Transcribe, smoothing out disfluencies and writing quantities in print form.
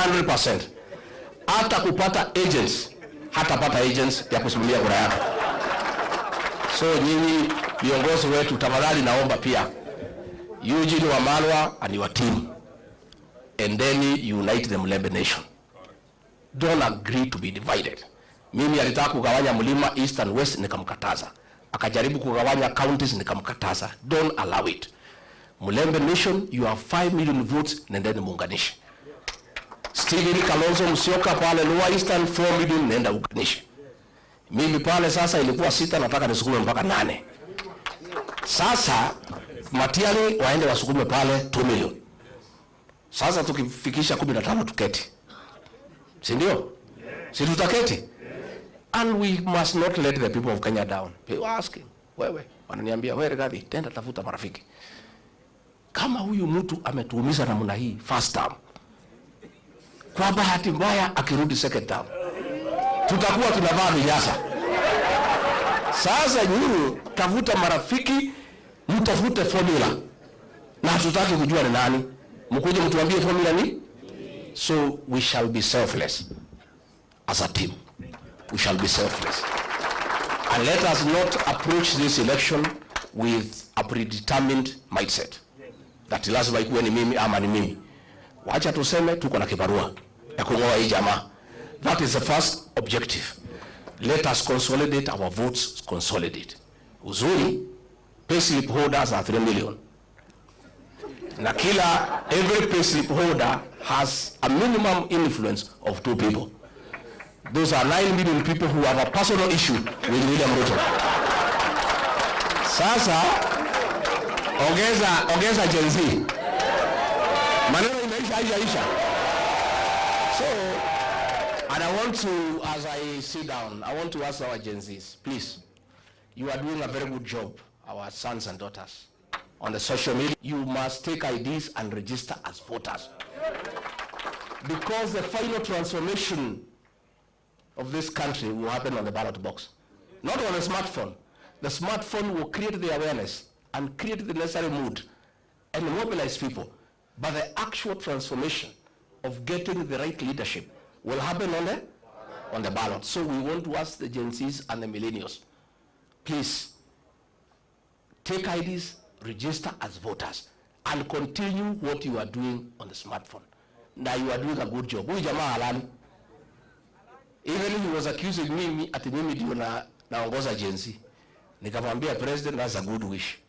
100%. Hata kupata agents, hatapata agents ya kusimamia kura yako. So nyinyi viongozi wetu, tafadhali naomba pia Eugene Wamalwa and your team, endeni unite the Mulembe nation. Don't agree to be divided. Mimi alitaka kugawanya mlima east and west, nikamkataza. Akajaribu kugawanya counties, nikamkataza. Don't allow it. Mulembe nation, you have 5 million votes, nendeni muunganishe. Stephen Kalonzo Musyoka pale Lower Eastern 4 million, nenda unganishe. Mimi pale sasa ilikuwa sita, nataka nisukume mpaka nane. Sasa Matiang'i waende wasukume pale 2 million. Sasa tukifikisha 15 tuketi, si ndio? Si tutaketi? And we must not let the people of Kenya down. They were asking, wewe, wananiambia, "Wewe Rigathi, tenda tafuta marafiki. Kama huyu mtu ametuumiza namna hii first term, kwa bahati mbaya akirudi second term, tutakuwa tunavaa vinyasa." Sasa nyinyi tafuta marafiki, mtafute formula, na hatutaki kujua ni nani. Mkuje mtuambie formula ni. So we shall be selfless as a team. We shall be selfless. And let us not approach this election with a predetermined mindset that lazima ikuwe ni mimi ama ni mimi. Wacha tuseme tuko na kibarua ya kung'oa hii jamaa. That is the first objective. Let us consolidate our votes, consolidate. Uzuri, payslip holders are 3 million. Na kila every payslip holder has a minimum influence of two people. Those are 9 million people who have a personal issue with William Ruto. Sasa ongeza ongeza Gen Z. Maneno imeisha, haijaisha. So, and I want to, as I sit down, I want to ask our Gen Zs, please, you are doing a very good job, our sons and daughters, on the social media. You must take IDs and register as voters. Because the final transformation of this country will happen on the ballot box, not on the smartphone. The smartphone will create the awareness and create the necessary mood and mobilize people. But the actual transformation of getting the right leadership will happen on the ballot. So we want to ask the Gen Zs and the millennials, please take IDs, register as voters, and continue what you are doing on the smartphone. Now you are doing a good job. Huyu jamaa halali. Even he was accusing me ati mimi ndio na naongoza Gen Z. Nikamwambia, "President, that's a good wish."